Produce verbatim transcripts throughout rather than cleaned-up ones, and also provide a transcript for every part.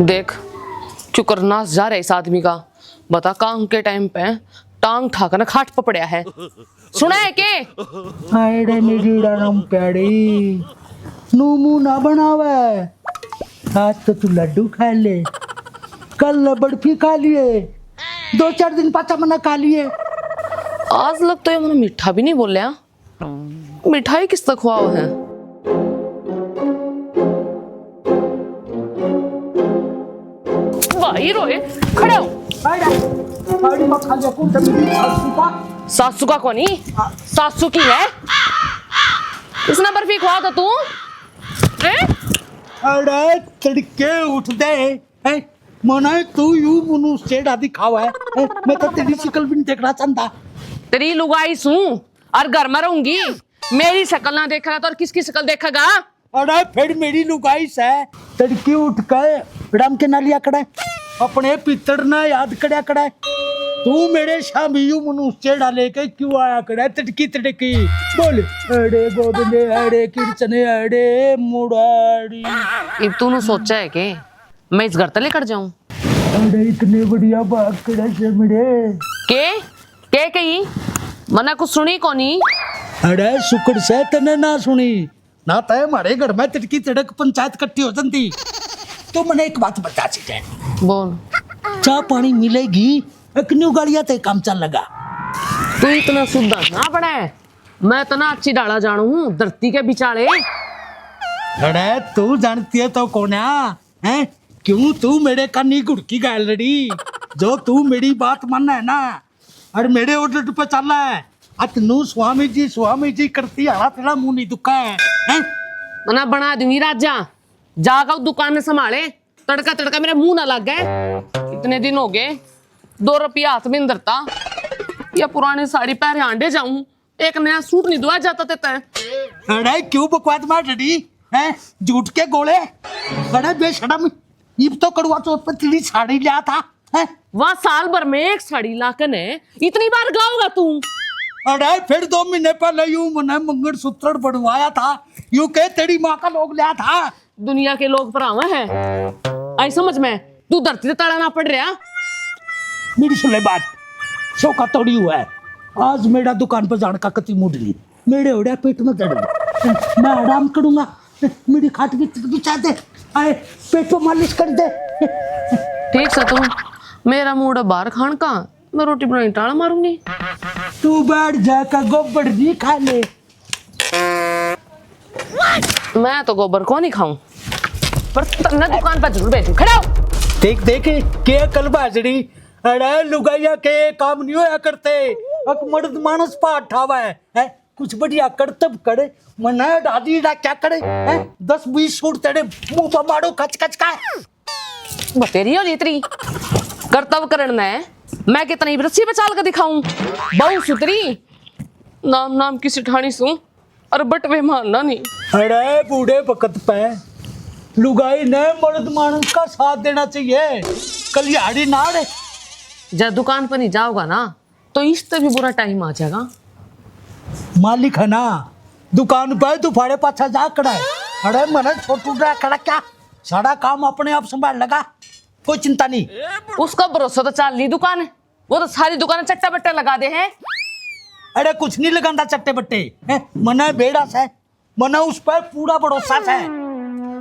देख, क्यों करनास जा रहा है इस आदमी का। बता, काम के टाइम पे टांग ठाकर खाट पर पड़ा है। सुना है के? हाय रे मेरी राम प्यारी, नू मुंह ना बनावे। आज तो तू लड्डू खा ले, कल बर्फी खा लिए, दो चार दिन पाछा मना खा लिए। आज लग तो ये मैंने मीठा भी नहीं बोलिया। मिठाई किस तक खुआओ है? भाई रोए, खड़े हो। अरे, अरे, मत खा जा, कौन सा मेरी सासू का? सासू का कोनी, हाँ। सासू की है। इसने बर्फी खुआ था तू? हैं? अरे, तड़के उठ दे, हैं? मना तू यू मनु स्टेड आदि खावा है, हैं? मैं तो तेरी शकल भी नहीं देखना चाहता। तेरी लुगाई सूं और घर में रहूंगी। मेरी शकल ना देखेगा तो और किसकी शकल देखेगा? अरे फिर मेरी लुगाई से तड़की उठ के राम के ना लिया कड़ा है। अपने पितड़ ना याद कड़ा कड़ा है। तू मेरे शामी यू मनु स्टेडा लेके क्यों आया कड़ा है? तड़की तड़की बोल, अरे गोविंद, अरे कृष्ण, अरे मुरारी। इब तूने सोचा है के मैं इस घर तले कट जाऊं? अरे इतने बढ़िया बात करे से मेरे। के? के कही? मना कुछ सुनी कोनी। अरे शुक्र से तने ना सुनी, ना तय हमारे घर में तिड़की तिड़क पंचायत इकट्ठी हो जाती। तो मने एक बात बता सीधे। बोल। चाह पानी मिलेगी, एक न्यू गालियां ते काम चल लगा। तू इतना सुद्धा ना बने, मैं इतना अच्छी डाला जानू हूँ धरती के बिचाले। अरे तू जानती है तो कोन्या, हैं? क्यों तू मेरे कानी घुड़की गाल रही? जो तू मेरी बात मानना है ना, और मेरे order पे चलना है, अत नू स्वामी जी, स्वामी जी करती है, हाथ तेरा मुंह नहीं दुखा है, हैं? मना बना दूंगी राजा, जाकर दुकान ने संभाले, तड़का तड़का मेरा मुंह ना लग गए। इतने दिन हो गए, दो रुपया हाथ में नहीं धरता, या पुरानी साड़ी पहरे हांडे जाऊं, एक नया सूट नहीं दुआ जाता तेता है। अरे क्यों बकवास मार रही है, झूठ के गोले। अरे बेशरम, इब तो कड़वा चौथ पर तेरी साड़ी लिया था, हैं? वह साल भर में एक साड़ी लाकन है, इतनी बार गाओगा तू? अरे फिर दो महीने पहले यू मने मंगलसूत्र बनवाया था, यू के तेरी माँ का लोग लिया था। दुनिया के लोग भरावा है, आई समझ में, तू धरती ते ताला ना पड़ रहा। मेरी सुन ले बात, शौका तोड़ी हुआ है। आज मेरा दुकान पर जाने का कति मूड नहीं, मेरे होड़ा पेट में दर्द, मैं आराम करूंगा, मेरी खाट भी बिछा दे, आए पेट पे मालिश कर दे। ठीक से तू, मेरा मूड है बाहर खान का, मैं रोटी बनानी टाल मारूंगी। तू बैठ जाकर गोबर भी खा ले। मैं तो गोबर को नहीं खाऊं, पर तन्ने दुकान पर जरूर भेजूं। खड़ा हो। देख देख, के अकल भाजड़ी। अरे लुगाइया के काम नहीं होया करते, अक मर्द मानस पा ठावा है, हैं? कुछ बढ़िया करतब करे, मना डादी डा क्या करे, हैं? दस बीस सूट तेरे मुंह पर मारो कच कच का। बतेरी हो जितरी करतब करण ने, मैं कितनी रस्सी पे चाल के दिखाऊं? बहु सुतरी, नाम नाम की सिठानी सूं, और बटवे मारना नहीं। अरे बूढ़े वक्त पे लुगाई ने मर्द मानस का साथ देना चाहिए, कलियाड़ी ना रे। जब दुकान पर नहीं जाओगा ना, तो इससे भी बुरा टाइम आ जाएगा। मालिक है ना दुकान पे, तू फाड़े पाछा जा खड़ा है। अरे मने छोटू डरा खड़ा क्या, सारा काम अपने आप संभाल लगा, कोई चिंता नहीं। उसका भरोसा तो चाल ली दुकान, वो तो सारी दुकान चट्टा बट्टा लगा दे है। अरे कुछ नहीं लगांदा चट्टे बट्टे, हैं? मने बेड़ा से, मने उस पर पूरा भरोसा से।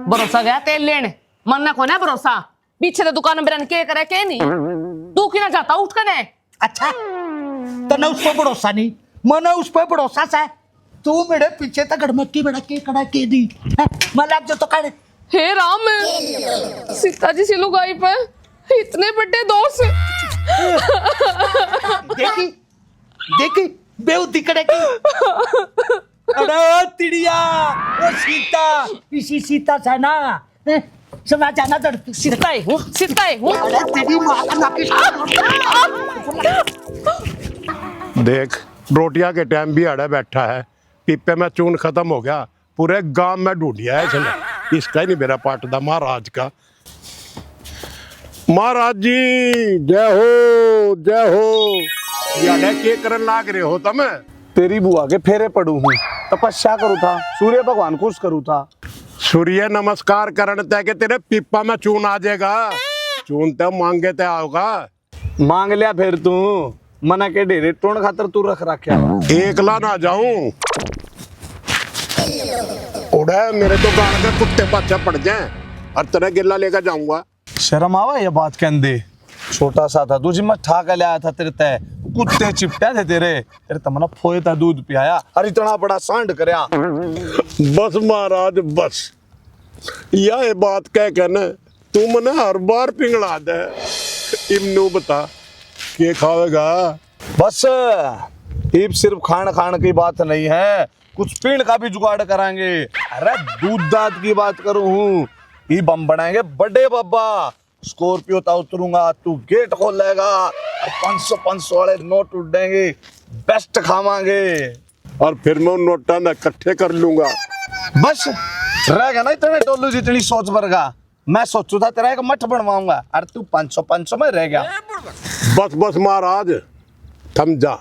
भरोसा गया तेल लेने, मन्ना को ना भरोसा। पीछे तो दुकान में रहन के करे के नहीं, तू की ना जाता उठ के ने। अच्छा, तने उस पर भरोसा नहीं, मने उस पर भरोसा से। तू मेरे पीछे तक गड़मक्की बड़ा के कड़ा के दी, हैं? मैं लग जा तो काढ़े। हे राम, सीता जी सी लुगाई पे इतने बड़े दोष। देखी, देखी, बेहूदी कड़े की। अरे ओ तिड़िया, ओ सीता, इसी सीता से ना, हैं? समा जाना दर तू। सीता ही हूँ, सीता ही हूँ। अरे तेरी माँ का नाकी। देख, रोटियां के टाइम भी अड़ा बैठा है, पीपे में चून खत्म हो गया, पूरे गांव में ढूंढिया है इसने, इसका ही नहीं मेरा पाटदा महाराज का। महाराज जी, जय हो, जय हो। याडे के करन लाग रहे हो तम? तेरी बुआ के फेरे पड़ू हूँ, तपस्या करू था, सूर्य भगवान खुश करू था। सूर्य नमस्कार करण तै के तेरे पीपा में चून आ जाएगा। चून तै मांगे तै आओगा। मांग लिया फिर तू, मना के ढेरे टोण खातर तू रख रखा। एकला ना जाऊं, उड़े मेरे तो गाल के कुत्ते पाछे पड़ जाए और तेरे गिल्ला लेकर जाऊंगा। शर्म आवे ये बात कहंदे। छोटा सा था तू, जिम्मा ठा के लाया था तेरे तै, कुत्ते चिपटा थे तेरे। तेरे तै मना फोए था दूध पियाया और इतना बड़ा सांड करया। बस महाराज बस, या ये बात कह के न तू मने हर बार पिघला दे। इब नू बता, के खावेगा? बस, इब सिर्फ खान खान की बात नहीं है, कुछ पीण का भी जुगाड़ करांगे। अरे दूध दाद की बात करूं हूँ, इब हम बनाएंगे बड़े बाबा। स्कॉर्पियो ता उतरूंगा, तू गेट खोलेगा, पाँच सौ पाँच सौ वाले नोट उड़ेंगे, बेस्ट खावांगे। और फिर मैं उन नोटा ने इकट्ठे कर लूंगा। बस, रह गया ना इतने डोलू जितनी सोच वर्गा। मैं सोचू था तेरा एक मठ बनवाऊंगा, और तू पाँच सौ पाँच सौ में रह गया। बस बस महाराज, थम जा।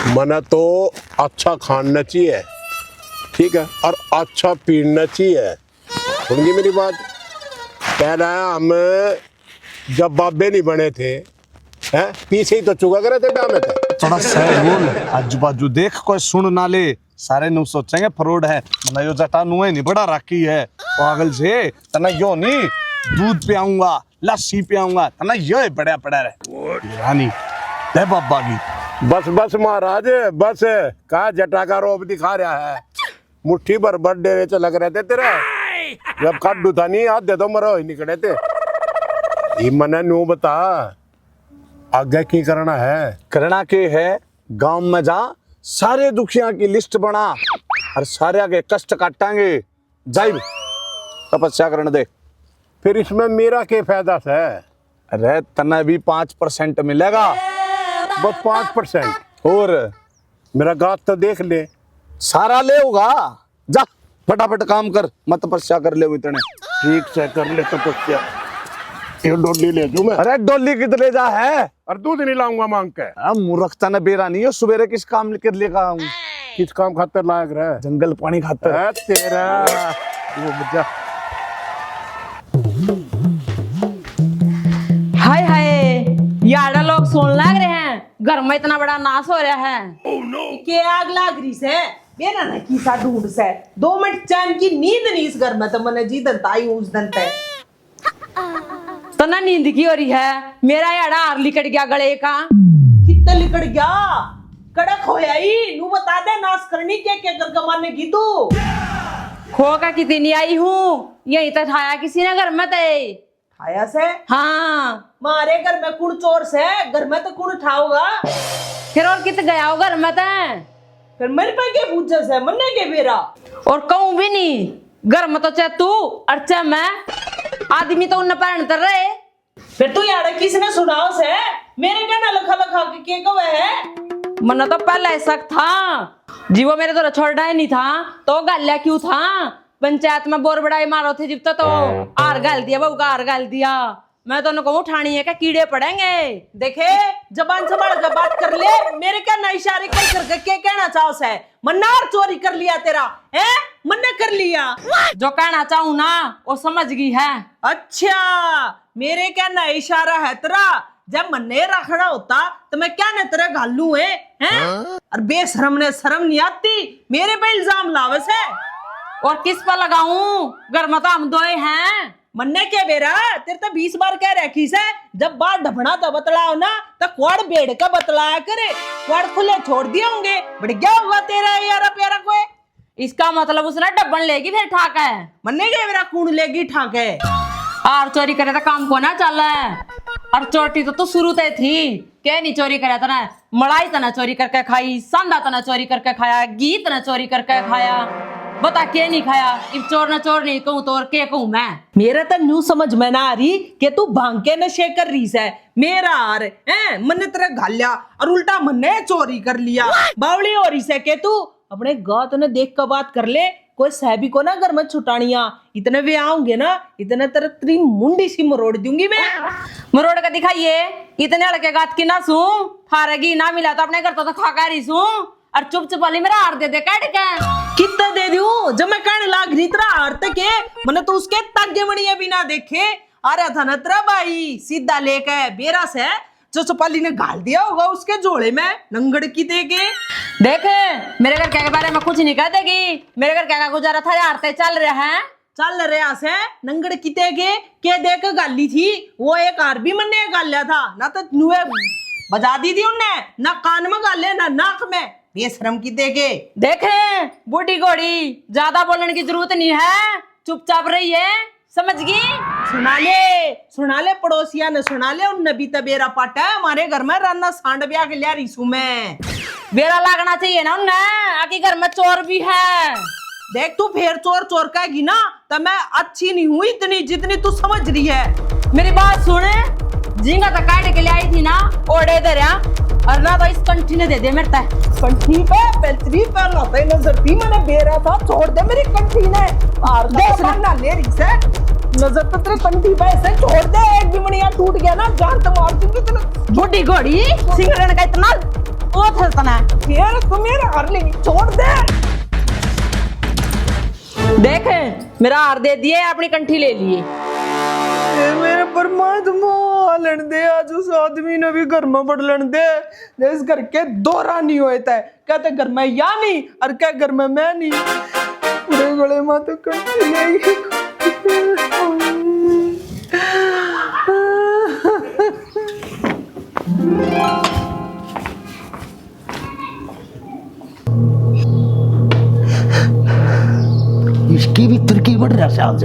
मने तो अच्छा खाना चाहिए, ठीक है, और अच्छा पीना चाहिए। सुन गई मेरी बात? पहले हम जब बाबे नहीं बने थे, हैं, पीसे ही तो चुका करे थे ब्याह में थे। थोड़ा सही बोल, आजू बाजू देख, कोई सुन ना ले, सारे न्यू सोचेंगे फ्रॉड है। मतलब यो जटा नुए नहीं बड़ा राखी है पागल से। तना यो नहीं, दूध पियाऊंगा, लस्सी पियाऊंगा, तना यो ही बड़ा पड़ा रहे। रानी, ले बाबा की। बस बस महाराज, बस। का जटा का रोब दिखा रहा है? मुट्ठी भर भर डेरे च लग रहे थे तेरे। जब काटू था नहीं, आधे तो मरो ही निकले थे। ये मने न्यू बता, आगे की करना है? करना के है, गांव में जा, सारे दुखिया की लिस्ट बना और सारे के कष्ट काटांगे। जाइब तपस्या करने दे। फिर इसमें मेरा के फायदा से? अरे, तन्ने भी पाँच परसेंट मिलेगा। बस पाँच परसेंट? और? मेरा गात तो देख ले। सारा ले होगा। जा, फटाफट काम कर, मत तपस्या कर ले इतने। ठीक से कर ले तपस्या। ये डोली ले जू मैं। अरे, डोली कित ले जा है? और दूध नहीं लाऊंगा मांग के। आ, मूर्ख, तने बेरा नहीं हो, सवेरे किस काम कर लेकर आऊं? किस काम खातर लायक रहे? जंगल पानी खातर। ए, तेरा वो बजा। हाय हाय, याड़ा लोग सोन लाग रहे हैं, घर में इतना बड़ा नाश हो रहा है। के आग लाग रही से? बेरा ने किसा ढूंढ से, दो मिनट चैन की नींद नहीं इस घर में, तो मने जी दंता आई उस दंते। तन्ने नींद की हो रही है? मेरा याड़ा हार लिकड़ गया गले का। कित्ते लिकड़ गया? कड़क होया ही, नू बता दे, नाश करनी के के करके मानेगी तू? खो का कितनी आई हूँ, यही तो ठाया किसी ने घर में ते। ठाया से? हाँ। मारे घर में कुण चोर से? घर में तो कुण ठाओगा? फिर और कित गया हो घर में ते? फिर मेरे पे के पूछे से? मन्ने के बेरा? और कहूँ भी नहीं, घर में तो चाहे तू और चाहे मैं, आदमी तो उन्हें पहन तर रहे। फिर तू यार किसने सुनाओ से? मेरे कहना लखा लखा के, के कवे है? मन्ने तो पहले ही शक था, जी वो मेरे तो छोड़ना ही नहीं था, तो गाल्या क्यों था? पंचायत में बोर बड़ाई मारो थे जिब तो, तो हार घाल दिया, बहू का हार घाल दिया। मैं तो उन्हें कहूँ, ठाणी है क्या, कीड़े पड़ेंगे। देखे, जबान संभाल के बात कर ले। मेरे क्या ना इशारे कर करके के कहना चाहो से? मन्ना और चोरी कर लिया तेरा, हैं? मन्ने कर लिया। जो कहना चाहूँ ना, वो समझ गई है। अच्छा, मेरे क्या ना इशारा है तेरा। जब मन्ने रखना होता तो मैं क्या ने तेरे घालू है, हैं? हाँ? और बेशरम ने शर्म नहीं आती, मेरे पे इल्जाम लावे से। और किस पे लगाऊं? घर में तो हम दोए हैं। मन्ने के बेरा, तेरे तो बीस बार कह रखी से, जब बाहर ढपना तो बतलाओ ना, तो क्वाड़ बेड़ के बतलाया करे, क्वाड़ खुले छोड़ दिए होंगे, बढ़ गया होगा तेरा यारा प्यारा कोई। इसका मतलब उसने डब्बन लेगी फिर ठाके। मन्ने के बेरा कौन लेगी ठाके? आर चोरी करे तो काम को ना चले। और चोटी तो तू शुरू ते थी। के नहीं चोरी करे तने? मलाई तने चोरी करके खाई, सांदा तने चोरी करके खाया, घी तने चोरी करके खाया। बता के नहीं खाया? इब चोर ने चोर नहीं कहूँ तो और के कहूँ मैं? मेरे तो न्यू समझ में ना आ रही कि तू भांग के नशे कर रही से। मेरा हार, हैं, मन्ने तेरे घाल्या और उल्टा मन्ने चोरी कर लिया। बावली हो रही से के तू? अपने गात ने देख के बात कर ले, कोई सह भी को ना घर में छुटानिया। इतने वे आओगे ना, इतने तेरे तेरी मुंडी सी मरोड़ दूंगी मैं। मरोड़ के दिखाइए, इतने हल्के गात की ना सूं, थारे घी ना मिला तो अपने घर तो, तो खा कर ही सूं। और चुप चुप वाली मेरा हार दे दे काट के। कितना दे दूं? जब मैं कहने लाग इतना हार तक है, मैंने तो उसके तागे मणिया भी ना देखे। अरे धनत्रा भाई सीधा लेके बेरा से जो चौपाली ने घाल दिया होगा उसके झोले में, नंगड़ की देके। देख, मेरे घर के बारे में कुछ नहीं कह देगी। मेरे घर का गुजारा थारे हार ते चल रहा है। चल रहा से नंगड़ किते के, के दे के गाली थी। वो एक हार भी मन्ने गाल्या था ना, तो नुए बजा दी थी उनने, ना कान में गाले ना नाक में। बेशरम किते के। देखे बूढ़ी घोड़ी, ज्यादा बोलने की जरूरत नहीं है, चुपचाप रही है, समझ गई? सुना ले, सुना ले, पड़ोसिया ने सुना ले, उनने भी तबेरा पाटा है हमारे घर में, राना सांड ब्याह के लिया रिसू में। बेरा लागना चाहिए ना उन्हें, आके घर में चोर भी है। देख तू फेर चोर चोर कहेगी ना, तो मैं अच्छी नहीं हूँ इतनी जितनी तू समझ रही है। मेरी बात सुन, झींगा तो काट के ले आई थी ना, ओड़े धरया, और ना तो इस कंठी ने दे दे मेरे तय। कंठी पे, बेलचरी पे, ना तो नजर थी, मैंने बेरा था, छोड़ दे मेरी कंठी ने। और दे तो इसने। ना ले रही से, नजर तो तेरे कंठी पे से, छोड़ दे, एक भी मणिया टूट गया ना, जान तो मार दूंगी तेरे। बूढ़ी घोड़ी, सिंगरन का इतना वो था तना। यार, तू मेरा हार लेगी, छोड़ दे। देख, मेरा हार दे दिए, अपनी कंठी ले लिए। ए मेरे परमात्मा, हालन दे, आज उस आदमी ने भी घर में बड़ लन दे, इस घर के दो रानी होए तय। कहते घर में या नहीं और कह घर में मैं नहीं। पूरे गले में तो कंठी ले गई। इसकी भी तुर्की बढ़ रहा से आज।